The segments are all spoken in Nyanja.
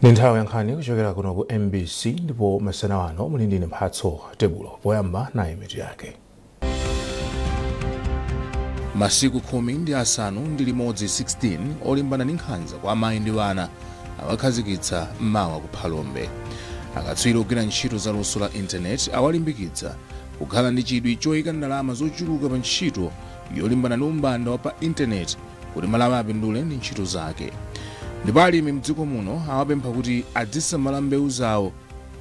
Ndi nthawi yankhani kuchokera kuno ku MBC, ndipo masana wano muli ndine Mphatso Tebulo. Poyamba naye mitu yake. Masiku 16 16 olimbana ndi nkhanza kwa amayi ndi ana awakhazikitsa mawa ku Phalombe. Akatswiri ogwira ntchito za luso la intaneti awalimbikitsa kukhala ndi chidwi choyika ndalama zochuluka pa ntchito yolimbana ndi umbanda wa pa intaneti kuti Malawi apindule ndi ntchito zake. Ndipo alimi mdziko muno awapempha kuti azisamala mbewu zawo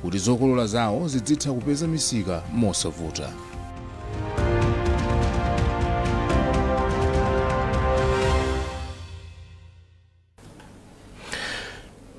kuti zokolola zawo zidzitha kupeza misika mosavuta.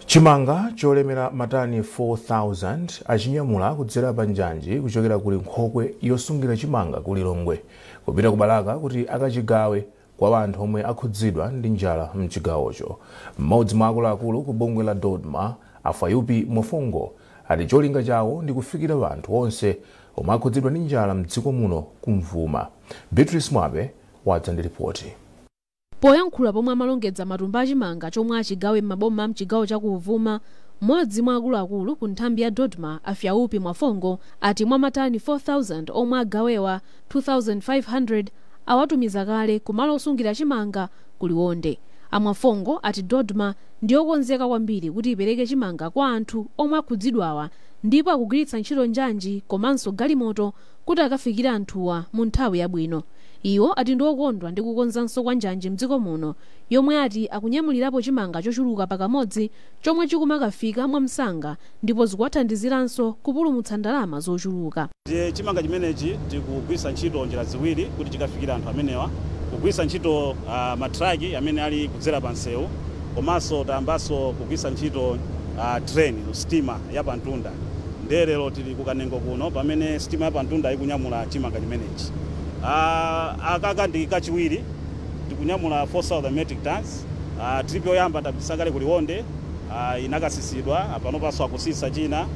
Chimanga cholemera matani 4,000 achinyamula kudzera pa njanji kuchokera kuli nkhokwe yosungira chimanga ku Lilongwe kupita ku Balaka kuti akachigawe kwa anthu omwe akhudzidwa ndi njala mchigawocho. Mmodzi mwa akuluakulu ku bungwe la DODMA, Afayupi Mwafongo, ati cholinga chawo ndi kufikira anthu onse omwe akhudzidwa ndi njala mdziko muno kumvuma. Beatrice Mwabe wadza ndi ripoti. Poyankhula pomwe amalongedza matumba achimanga chomwe achigawe m'maboma mchigawo chakuvuma, mmodzi mwa akuluakulu ku nthambi ya DODMA, Afyaupi Mwafongo, ati mwa matani 4,000 omwe agawewa, 2,500 awatumiza kale kumalo osungira chimanga ku Liwonde. Amwafongo ati DODMA ndiyokonzeka kwambiri kuti ipereke chimanga kwa anthu omwe akhudzidwawa, ndipo akugwiritsa ntchito njanji komanso galimoto kuti akafikire anthuwa mu nthawi yabwino. Iwo ati ndiokondwa ndi kukonzanso kwa njanji mdziko muno, yomwe ati akunyamulirapo chimanga chochuluka pakamodzi chomwe chikumakafika mwamsanga, ndipo zikuwathandiziranso kupulumutsa ndalama zochuluka. Ndiye chimanga chimenechi tikugwiritsa ntchito njira ziwiri kuti chikafikire anthu amenewa: kugwiritsa ntchito matraki amene ali kudzera pa msewu, komanso tayambanso kugwiritsa ntchito train, sitima yapamtunda. Ndiye lero tili kukanengo kuno pamene sitima yapamtunda ikunyamula chimanga chimenechi. Akaka ndi kachiwiri tikunyamula 4,000 metric tons. Trip yoyamba tapitsa kale ku Liwonde, inakasisidwa, panopanso akusisa china.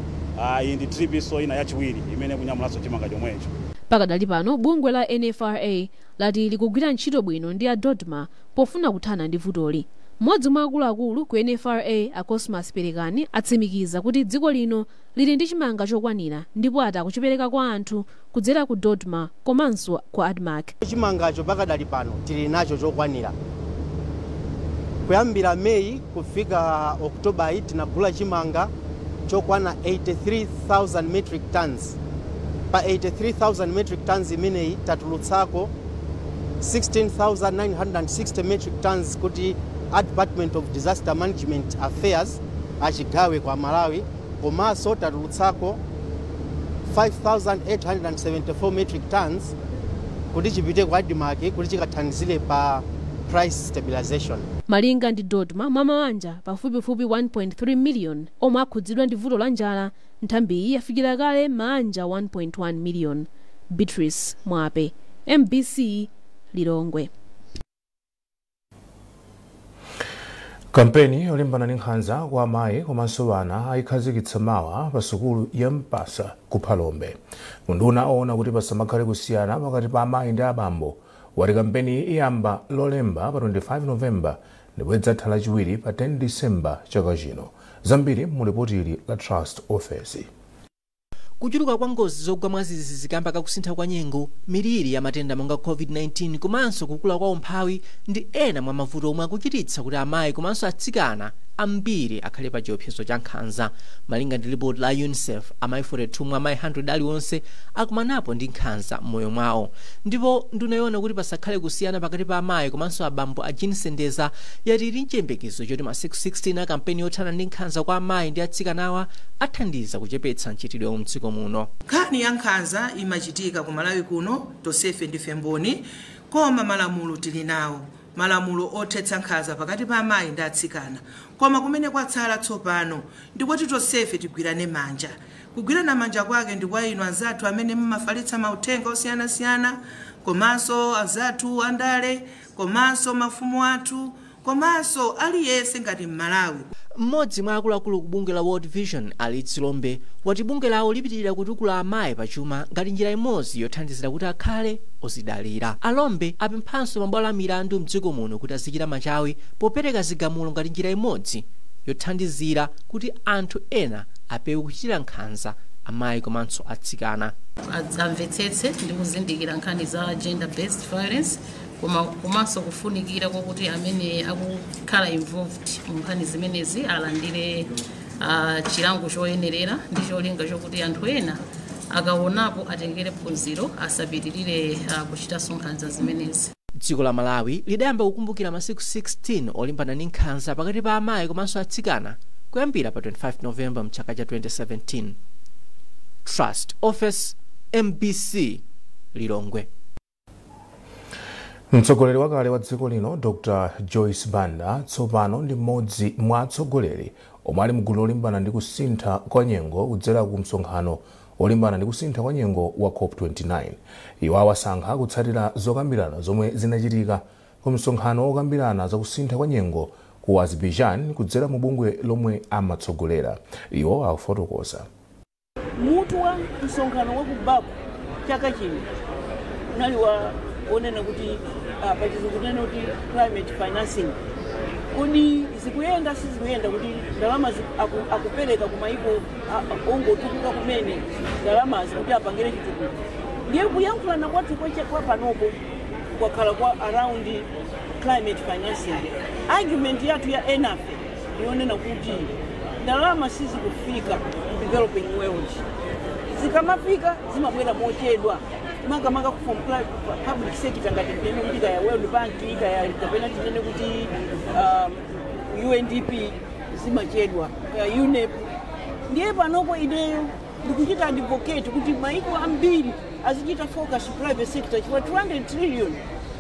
Iyi ndi trip iso ina yachiwiri imene kunyamulanso chimanga chomwecho. Pakadali pano bungwe la NFRA lati likugwira ntchito bwino ndi a DODMA pofuna kuthana ndi vutoli. Mmodzi mwa akuluakulu ku NFRA, a Cosmas Perekani, atsimikiza kuti dziko lino lili ndi chimanga chokwanira, ndipo ati akuchipereka kwa anthu kudzera ku DODMA komanso ku ADMARC. Chimangacho pakadali pano tili nacho chokwanira. Kuyambira Meyi kufika Oktoba tinagula chimanga chokwana 83,000 metric tons. Pa 83,000 metric tons imeneyi tatulutsako 16,960 metric tons kuti a Department of Disaster Management Affairs achigawe kwa Malawi, komanso tatulutsako 5,874 metric tons kuti chipite kwa ADMARC kuti chikathandizire pa price stabilization. Malinga ndi DODMA, mwa mabanja pafupifupi 1.3 million omwe akhudzidwa ndi vuto la njala, nthambiyi yafikira kale mabanja 1.1 million. Beatrice Mwape, MBC, Lilongwe. Kampeni yolimbana ndi nkhanza kwa amayi komanso ana ayikhazikitsa mawa pa sukulu ya Mpasa ku Phalombe. Unduna oona kuti pasamakhale kusiyana pakati pa amayi ndi abambo wati kampeni iyamba Lolemba pa 25 Novemba ndipo idzatha Lachiwiri pa 10 Disemba chaka chino. Zambiri mu lipoti la Trust Office. Kuchuluka kwa ngozi zogwa mwadzidzidzi kamba kakusintha kwa nyengo, miliri ya matenda monga COVID-19 komanso kukula kwa umphawi ndi ena mwa mavuto omwe akuchititsa kuti amayi komanso atsikana ambiri akhale pa chiopsezo cha nkhanza. Malinga ndi ripoti la UNICEF, amayi 42 mwa amayi 100 aliwonse akumanapo ndi nkhanza m'moyo mwawo. Ndipo nduna yoona kuti pasakhale kusiyana pakati pa amayi komanso abambo, a Jean Sendeza, yati ili mchiyembekezo choti masiku 16 a kampeni yothana ndi nkhanza kwa amayi ndi atsikanawa athandiza kuchepetsa mchitidwe mdziko muno. Nkhani ya nkhanza imachitika ku Malawi kuno, tonsefe ndife mboni, koma malamulo tili nawo, malamulo othetsa nkhanza pakati pa amayi ndi atsikana. Koma kumene kwatsala tsopano ndikuti tonsefe tigwirane manja. Kugwirana manja kwake ndi kwa inu anzathu amene mumafalitsa mauthenga osiyanasiyana, komanso anzathu andale, komanso mafumu athu, komanso aliyense ngati Mmalawi. Mmodzi mwa akuluakulu ku bungwe la World Vision, Ali Zilombe, wati bungwe lawo lipitirira kutukula amayi pachuma ngati njira imodzi yothandizira kuti akhale ozidalira. Alombe apemphanso mabwalo a milandu mdziko muno kuti azichita machawi popereka zigamulo ngati njira imodzi Yothandizira kuti anthu ena apewe kuchitira nkhanza amayi komanso atsikana. Amvetsetse ndi kuzindikira nkhani za gender based violence, koma komanso kufunikira kokuti amene akukhala involved mu nkhani zimenezi alandire chilango choyenerera, ndi cholinga chokuti anthu ena akaonapo atengere phunziro, asapitirire kuchitanso nkhanza zimenezi. Dziko la Malawi lidayamba kukumbukira masiku 16 olimbana ndi nkhanza pakati pa amayi komanso atsikana kuyambira pa 25 Novemba mchaka cha 2017. Trust Office, MBC, Lilongwe. Mtsogoleri wakale wa dziko lino Dr Joyce Banda tsopano ndi mmodzi mwa atsogoleri omwe ali mgulu lolimbana ndi kusintha kwa nyengo kudzera ku msonkhano olimbana ndi kusintha kwa nyengo wa COP29. Iwo awasankha kutsatira zokambirana zomwe zinachitika ku msonkhano wokambirana za kusintha kwa nyengo ku Azerbaijan kudzera mu bungwe lomwe amatsogolera. Iwo akufotokoza. Mutu wa msonkhano wa ku Baku chaka chino unali wa onena kuti pachizungu tinene kuti climate financing. Kodi zikuyenda, sizikuyenda, kuti ndalama akupereka ku maiko ongotukuka kumene ndalamazi kuti apangire chitukuko? Ndiye kuyankhulana kwathu kwa panopo kwakhala kwa around climate financing. Argument yathu ya enafe ionena kuti ndalama sizikufika mu developing world, zikamafika zimabwera mochedwa, makamaka from public sector, ngati tinene kuti kaya World Bank, kaya kapena tinene kuti UNDP, zimachedwa, kaya UNEP. Ndiye panopo ineyo ndikuchita advocate kuti maiko ambiri azichita focus private sector, chifukwa 200 trillion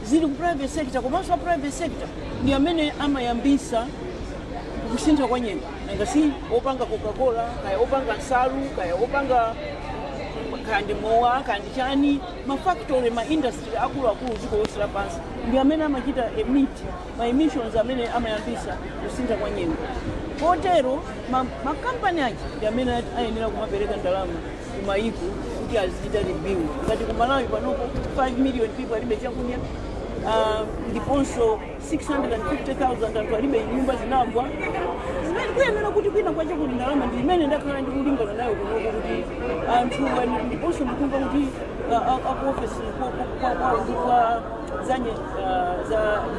zili ku private sector, komanso a private sector ndi amene amayambisa kusintha kwa nyengo. Nanga si opanga Coca-Cola, kaya opanga nsalu, kaya opanga kaya ndi mowa, kaya ndi chani, mafactory, ma industry akuluakulu dziko lonse lapansi ndi amene amachita emit ma emissions amene amayambisa kusintha kwa nyengo. Kotero makampani aja ndi amene ayenera kumapereka ndalama kumayiko kuti azichita rebuild. Ngati ku Malawi panopo 5 million people alibe chakudya, ndiponso 650,000 anthu alibe nyumba, zinagwa zimene kuyenera kuti kwina kwache kuti ndalama ndi imene ndakhala ndikulingana nayo kunoko kuti anthu ndiponso ndikumva kuti akuofesi kwawo ndi kwa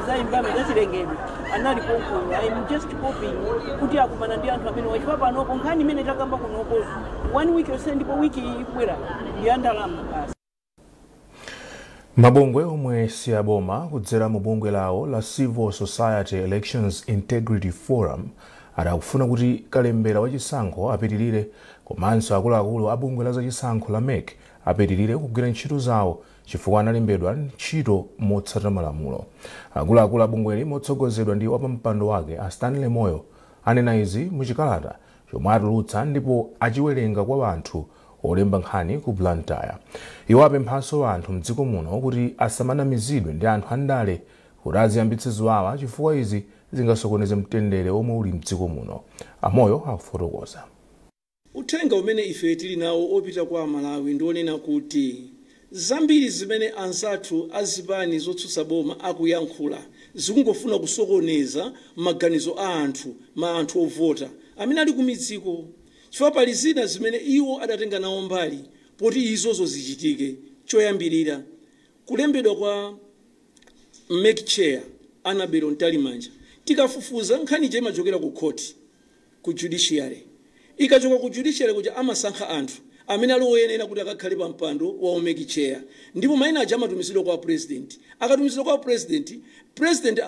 za environment, za chilengedwe, anali konkuno. I'm just hoping kuti akumana ndi anthu amene wachifukwa panopo nkhani imene takamba kunoko one week yonse, ndipo wiki iyi ikubwera ndi ya ndalama basi. Mabungwe omwe si aboma kudzera mu bungwe lawo la Civil Society Elections Integrity Forum adakufuna kuti kalembera wachisankho apitirire, komanso akuluakulu a bungwe la zachisankho la MEC apitirire kugwira ntchito zawo chifukwa analembedwa ntchito motsata malamulo. Akuluakulu a bungweli motsogozedwa ndi wapampando wake a Stanley Moyo anena izi muchikalata chomwe atulutsa ndipo achiwerenga kwa anthu olemba nkhani ku Blantyre. Iwo apemphanso anthu mdziko muno kuti asamanamizidwe ndi anthu andale kuti aziyambitse ziwawa, chifukwa izi zingasokoneze mtendere omwe uli mdziko muno. Amoyo akufotokoza. Uthenga umene ife tili nawo opita kwa Amalawi ndionena kuti zambiri zimene anzathu azipani zotsutsa boma akuyankhula zikungofuna kusokoneza maganizo a anthu, ma anthu ovota amene ali kumidziko, chifukwa pali zina zimene iwo adatenga nawo mbali poti izozo zichitike. Choyambirira, kulembedwa kwa MEC chair Annabel Mtalimanja. Tikafufuza nkhani ija imachokera ku court, ku judiciary. Ikachoka ku judiciary kuja amasankha anthu amene ali oyenera kuti akakhale pa mpando wa MEC chair, ndipo mayina aja amatumizidwa kwa president. Akatumizidwa kwa president, president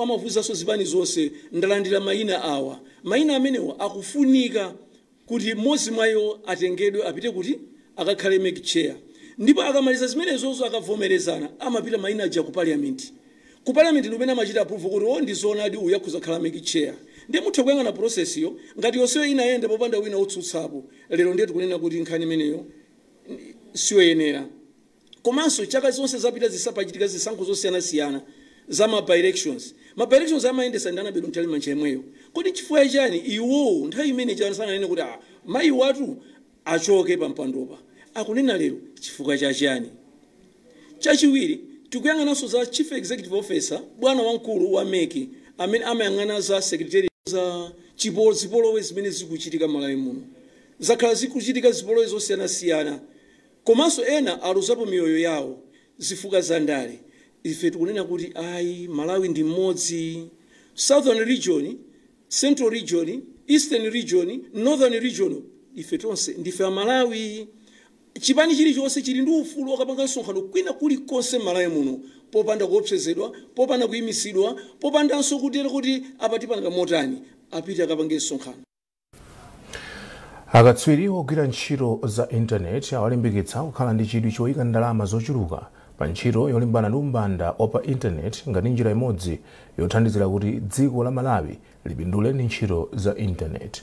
amavuzanso zipani zonse: ndalandira mayina awa, mayina amenewa akufunika kuti mmodzi mwa iwo atengedwe apite kuti akakhale MEC chair. Ndipo akamaliza zimenezozo, akavomerezana, amapita mayina aja ku parliament. Ku parliament ndi kumene amachita approve kuti o, ndi zoonadi, uyu akhoza kukhala MEC chair. Ndiye mutha kuyang'ana process yo ngati yonseyo inayenda popanda wina otsutsapo. Lero ndiye tikunena kuti nkhani imeneyo siyoyenera. Komanso chaka zonse zapita zisapachitika zisankho zosiyanasiyana za ma by-elections, ma by-elections amayendesa ndi Annabel Mtalimanja yemweyo. Kodi chifukwa chani iwowo nthawi imene sananene kuti ah, mayi watu achoke pa mpandopa? Akunena lero chifukwa chachani? Chachiwiri, tikuyang'ananso za chief executive officer, bwana wamkulu wa MEC amene amayang'ana za secretary za zipolowe zimene zikuchitika Malawi muno. Zakhala zikuchitika zipolowe zosiyanasiyana, komanso ena aluzapo miyoyo yawo zifukwa za ndale. Ife tikunena kuti ayi, Malawi ndi mmodzi. Southern Region, Central Region, Eastern Region, Northern Region, ife tonse ndife Amalawi. Chipani chilichonse chili ndi ufulu okapanga msonkhano kwina kulikonse m'Malawi muno, popanda kuopsezedwa, popanda kuyimisidwa, popandanso kutero kuti apatipanga motani, apite akapange msonkhano. Akatswiri ogwira ntchito za intaneti awalimbikitsa kukhala ndi chidwi choyika ndalama zochuluka pa ntchito yolimbana ndi umbanda wa pa intaneti ngati njira imodzi yothandizira kuti dziko la Malawi lipindule ndi ntchito za intaneti.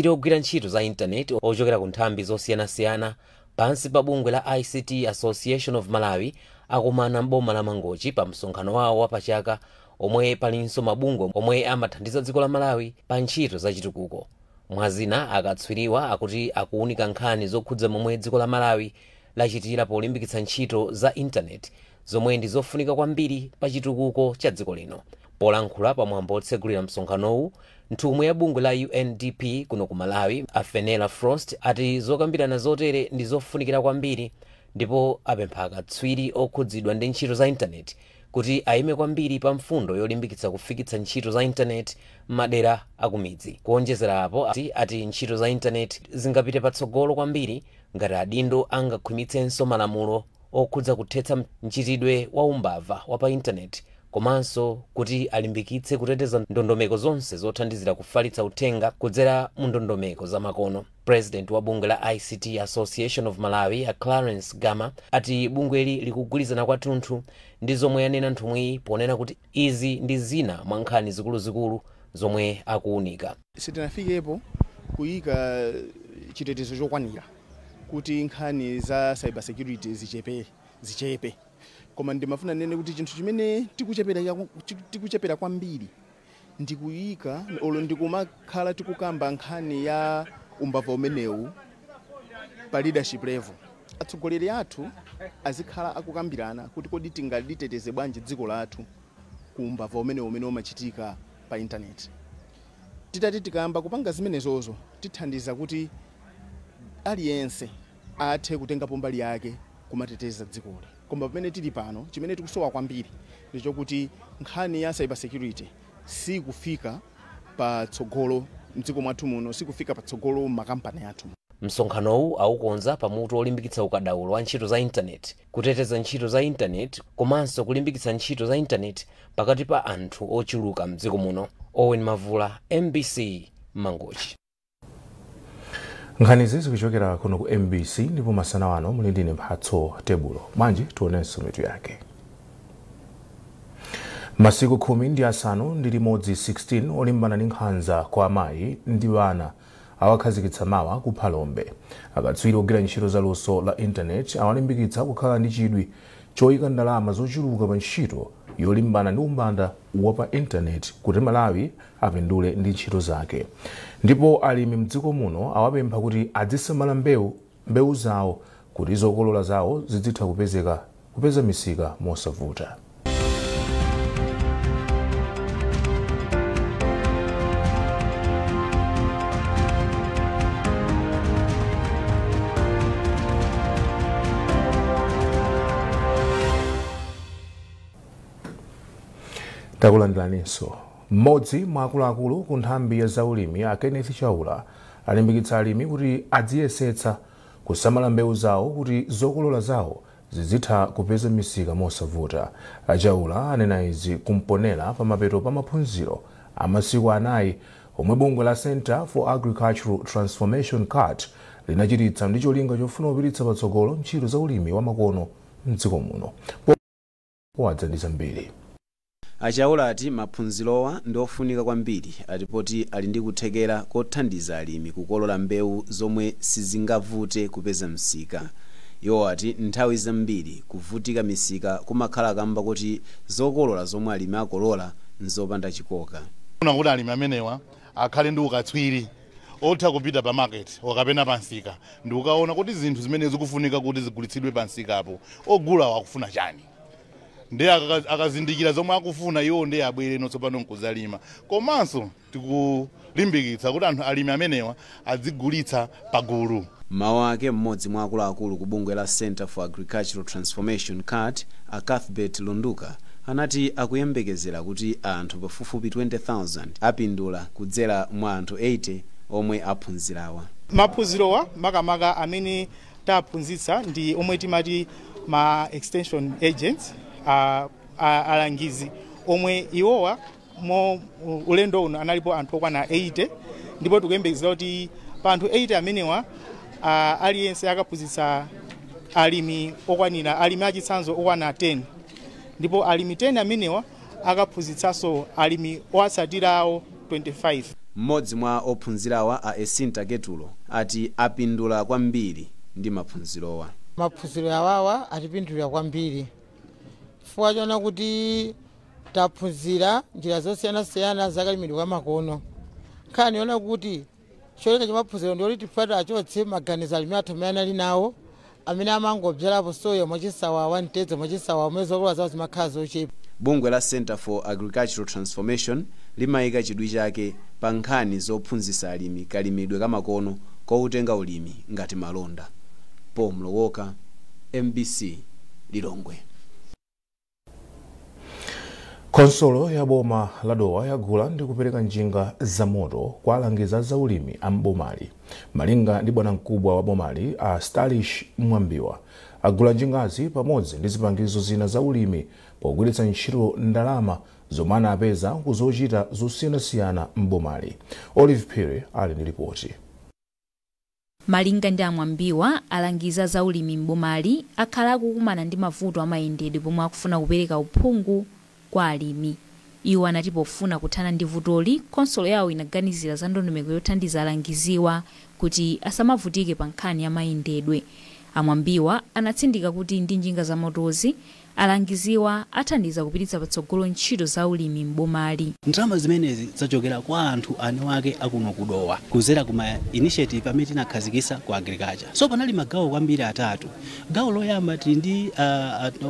Ogwira ntchito za intaneti ochokera ku nthambi zosiyanasiyana pansi pa bungwe la ICT Association of Malawi akumana m'boma la Mangochi pa msonkhano wawo wapachaka omwe palinso mabungwe omwe amathandiza dziko la Malawi pa ntchito zachitukuko. Mwazina, akatswiriwa akuti akuunika nkhani zokhudza momwe dziko la Malawi lachitira polimbikitsa ntchito za intaneti zomwe ndi zofunika kwambiri pa chitukuko cha dziko lino. Polankhula pamwambo otsegulira msonkhanowu, nthumwi ya bungwe la UNDP kuno ku Malawi, Afenela Frost, ati zokambirana zotere ndi zofunikira kwambiri ndipo apempha akatswiri okhudzidwa ndi ntchito za intaneti kuti ayime kwambiri pa mfundo yolimbikitsa kufikitsa ntchito za intaneti m'madera akumidzi. Kuonjezera apo, ati ntchito za intaneti zingapite patsogolo kwambiri ngati adindo angakhwimitsenso malamulo okhudza kuthetsa mchitidwe wa umbava wa pa intaneti, komanso kuti alimbikitse kuteteza ndondomeko zonse zothandizira kufalitsa uthenga kudzera mu ndondomeko zamakono. President wa bungwe la ICT Association of Malawi, a Clarence Gama, ati bungweli likugwirizana kwathunthu ndi zomwe yanena nthumwiyi ponena kuti izi ndi zina mwa nkhani zikuluzikulu zomwe akuunika. Sitinafikepo kuyika chitetezo chokwanira kuti nkhani za cyber security zichepe, koma ndimafuna nene kuti chinthu chimene tikuchepera kwambiri ndikuyika olo ndikumakhala tikukamba nkhani ya umbava umenewu pa leadership level. Atsogoleri athu azikhala akukambirana kuti kodi tingaliteteze bwanji dziko lathu ku umbava umenewu umene umachitika pa intaneti. Titati tikamba kupanga zimenezozo, tithandiza kuti aliyense athe kutengapo mbali yake kumateteza dzikoli. Koma pamene tili pano, chimene tikusowa kwambiri ndichokuti nkhani ya cyber security sikufika patsogolo mdziko mwathu muno, sikufika patsogolo m'makampani athu. Msonkhanowu aukonza pamutu olimbikitsa ukadaulo wa ntchito za intaneti, kuteteza ntchito za intaneti komanso kulimbikitsa ntchito za intaneti pakati pa anthu ochuluka mdziko muno. Owen Mavula, MBC, Mangochi. Nkhanizi zikuchokera kuno ku MBC ndipo masana wano muli ndine Mphatso Tebulo. Bwanji tionenso mitu yake. Masiku 16 16 olimbana ndi nkhanza kwa amayi ndi ana awakhazikitsa mawa ku Phalombe. Akatswiri ogwira ntchito za luso la intaneti awalimbikitsa kukhala ndi chidwi choyika ndalama zochuluka pa ntchito yolimbana ndi umbanda wa pa intaneti kuti Malawi apindule ndi ntchito zake. Ndipo alimi mdziko muno awapempha kuti azisamala mbewu zawo kuti zokolola zawo zizitha kupeza misika mosavuta. Takulandiraninso. Mmodzi mwa akuluakulu ku nthambi ya zaulimi a Kenneth Chaula alimbikitsa alimi kuti adziyesetsa kusamala mbewu zawo kuti zokolola zawo zizitha kupeza misika mosavuta. Chaula anena izi kumponera pamapeto pa maphunziro amasiku 4 omwe bungwe la Center for Agricultural Transformation CAT linachititsa ndi cholinga chofuna kupititsa patsogolo ntchito za ulimi wa makono mdziko muno. Powadza ndi zambiri. Achaula ati maphunzirowa ndi ofunika kwambiri atipoti ali ndi kuthekera kothandiza alimi kukolola mbewu zomwe sizingavute kupeza msika. Iwo ati nthawi zambiri kuvutika misika kumakhala kamba kuti zokolola zomwe alimi akolola nzopanda chikoka. Kuna kuti alimi amenewa akhale ndi ukatswiri otha kupita pa market wakapena pa msika ndi ukaona kuti zinthu zimene zikufunika kuti zigulitsidwe pa msikapo ogula wakufuna chani. Ndiye akazindikira zomwe akufuna iwo, ndiye abwere tsopano nkuzalima. Komanso tikulimbikitsa kuti anthu alimi amenewa adzigulitsa pagulu. Mawu ake, mmodzi mwa akuluakulu ku bungwe la Center for Agricultural Transformation, CAT, a Cuthbert Lunduka, anati akuyembekezera kuti anthu pafupifupi 20,000 apindula kudzera mwa anthu 80 omwe aphunzirawa. Maphunzirowa, makamaka amene taphunzitsa ndi omwe timati ma extension agents, alangizi omwe iwowa mo ulendo uno analipo anthu okwana 80, ndipo tikuyembekezera kuti pa anthu 80 amenewa, aliyense akaphunzitsa alimi okwanira, alimi achitsanzo okwana 10, ndipo alimi 10 amenewa akaphunzitsanso alimi owatsatirawo 25. Mmodzi mwa ophunzirawa, a Esinta Ketulo, ati apindula kwambiri ndi maphunzirowa. Maphunziro awawa atipindulira kwambiri chifukwa chona kuti taphunzira njira zosiyanasiyana zakalimidwe kwa makono. Nkhani yona kuti cholinga cha maphunziro ndioti tifati achotse maganizo alimi athu amene anali nawo, amene amangobyalapo soya mwachisawawa, mtedza mwachisawawa, umene zokolola zawo zimakhala zochepa. Bungwe la Center for Agricultural Transformation limayika chidwi chake pa nkhani zophunzitsa alimi kalimidwe kamakono koutenga ulimi ngati malonda. Paul Mlowoka, MBC, Lilongwe. Khonsolo ya boma la Dowa yagula ndi kupereka njinga za moto kwa alangizi za ulimi a mbomali. Malinga ndi bwanamkubwa wa bomali, a Stalish Mwambiwa, agula njingazi pamodzi ndi zipangizo zina za ulimi pogwiritsa ntchito ndalama zomwe anapeza kuzochita zosiyanasiyana mbomali. Olive Phiri ali ndi ripoti. Malinga ndi amwambiwa, alangiza za ulimi mbomali akhala akukumana ndi mavuto amayendedwe pomwe akufuna kupereka uphungu kwa alimi. Iwo anati pofuna kuthana ndi vutoli, khonsolo yawo inaganizira za ndondomeko yothandiza alangiziwa kuti asamavutike pa nkhani ya mayendedwe. Amwambiwa anatsindika kuti ndi njinga za motozi, alangiziwa athandiza kupititsa patsogolo ntchito za ulimi mbomali. Ndalama zimenezi zachokera kwa anthu ane wake akuno kudowa kuzera kuma initiative amene tinakhazikitsa ku agriculture. So panali magawo kwambiri atatu. Gawo loyamba, tili ndi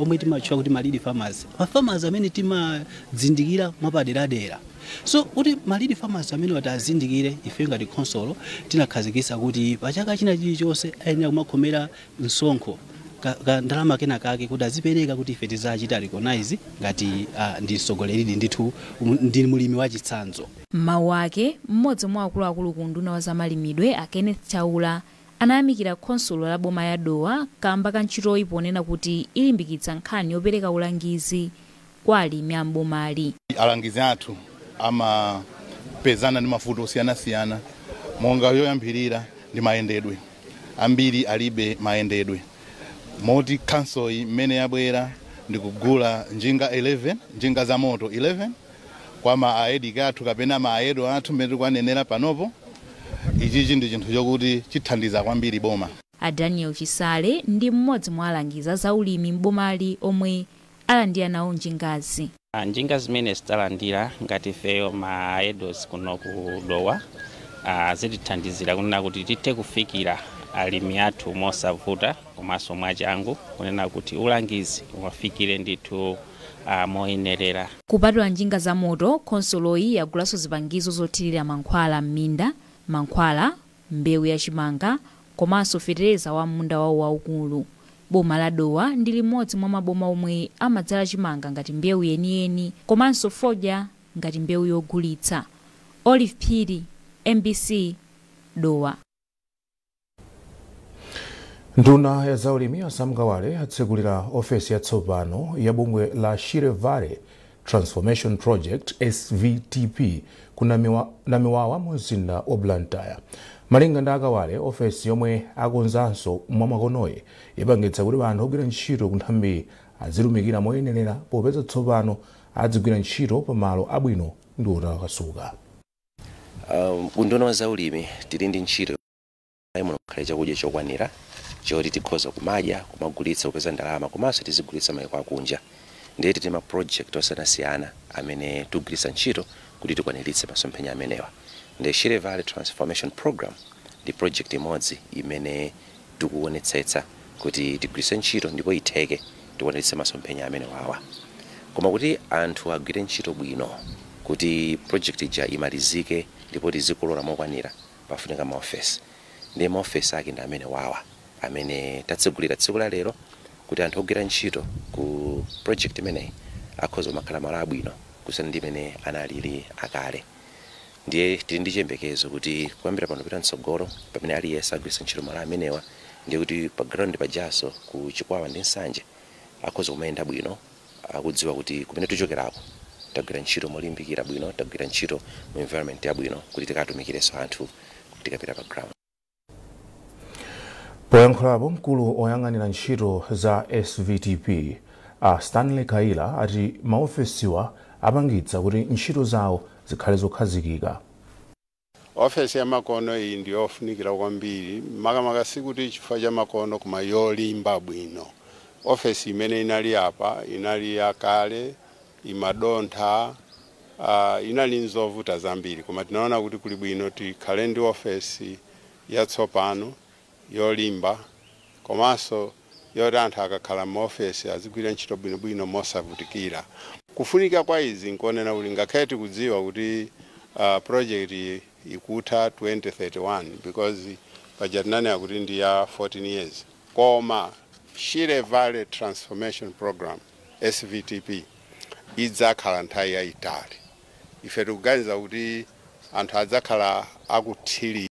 omwe timatchula kuti ma lead farmers, ma farmers amene timadzindikira mwapaderadera. So kuti ma lead farmers amene watazindikire, ife ngati khonsolo tinakhazikitsa kuti pachaka china chilichonse ayenera kumakhomera msonkho ka ndalama kena kake kuti azipereka kuti ife tizachita recognize ngati ndi mtsogoleri ndithu, ndi mulimi wachitsanzo. M'mawu ake, mmodzi mwa akuluakulu ku unduna wa zamalimidwe, a Kenneth Chaula, anayamikira khonsolo la boma ya Dowa kamba ka ntchitoyi, ponena kuti ilimbikitsa nkhani yopereka ulangizi kwa alimi a mbomali. Alangizi athu amapezana ndi mavuto osiyanasiyana, monga yoyambirira ndi mayendedwe. Ambiri alibe mayendedwe, moti council mmene yabwera ndikugula njinga 11, njinga za moto 11 kwa ma AEDC athu kapena ma AEDO athu mmene tikuanenera panopo. Ichichi ndi chinthu chokuti chithandiza kwambiri boma. A Daniel Chisale ndi mmodzi mwa alangiza za ulimi mbomali omwe alandira nawo njingazi. Njinga zimene zitalandira ngati ifeyo ma AEDOs kuno ku Dowa zitithandizira kunena kuti tithe kufikira alimi athu mosavuta komanso mwachangu, kunena kuti ulangizi uwafikire ndithu moyenerera. Kupatula njinga za moto, khonsoloyi yagulanso zipangizo zothirira mankhwala m'minda, mankhwala, mbewu yachimanga komanso fetereza wa munda wawo waukulu. Boma la Dowa ndi limodzi mwa maboma omwe amadzala chimanga ngati mbewu yeniyeni komanso fodya ngati mbewu yogulitsa. Olive Phiri, MBC, Dowa. Nduna ya zaulimi a Sam Kawale atsekulira ofesi yatsopano ya bungwe la Shire Valley Transformation Project, SVTP, ku Namiwawa mu mzinda wa Blantyre. Malinga ndi akawale, ofesi yomwe akonzanso mwamakonoyi ipangitsa kuti anthu ogwira ntchito ku nthambi azilumikira moyenerera, popeza tsopano adzigwira ntchito pamalo abwino ndi otakasuka. Unduna wa zaulimi tili ndi ntchito muno kukhale chakudya chokwanira choti tikhoza kumadya, kumagulitsa, kupeza ndalama, komanso tizigulitsa mayiko akunja. Ndiye tili ma project osiyanasiyana amene tikugwiritsa ntchito kuti tikwaniritse masomphenya amenewa. Ndi Shire Valley Transformation Program ndi project imodzi imene tikuonetsetsa kuti tigwiritse ntchito ndipo itheke, tikwaniritse masomphenya amenewawa. Koma kuti anthu agwire ntchito bwino, kuti project ija imalizike ndipo tizikolola mokwanira, pafunika maofesi. Ndiye maofesi ake ndi amene wawa amene tatsegulira tsiku la lero, kuti anthu ogwira ntchito ku project imeneyi akhoza kumakhala malo abwino kusiyana ndi imene analili akale. Ndiye tili ndi chiyembekezo kuti kuyambira pano kupita mtsogolo, pamene aliyense agwiritsa ntchito malo amenewa, ndiye kuti pa ground pajaso ku Chikwawa ndi Nsanje akhoza kumayenda bwino, akudziwa kuti kumene tichokerako tagwira ntchito molimbikira bwino, tagwira ntchito mu environment yabwino kuti tikatumikirenso anthu tikapita pa ground. Poyankhulapo, mkulu oyang'anira ntchito za SVTP a Stanley Kaila ati maofesiwa apangitsa kuti ntchito zawo zikhale zokhazikika. Ofesi ya makono iyi ndi yofunikira kwambiri, makamaka sikuti chifukwa cha makono, koma yolimba bwino. Ofesi imene inali apa inali yakale, imadontha, inali nzovuta zambiri, koma tinaona kuti kuli bwino tikhale ndi ofesi yatsopano yolimba, komanso yoti anthu akakhala muofesi azigwira ntchito bwinobwino mosavutikira. Kufunika kwa izi nkuonena kuti ngakhale tikudziwa kuti project ikutha 2031, because paja tinanena kuti ndi ya 14 years, koma Shire Valley Transformation Program, SVTP, idzakhala nthawi yayitali. Ife tikuganiza kuti anthu adzakhala akuthirira.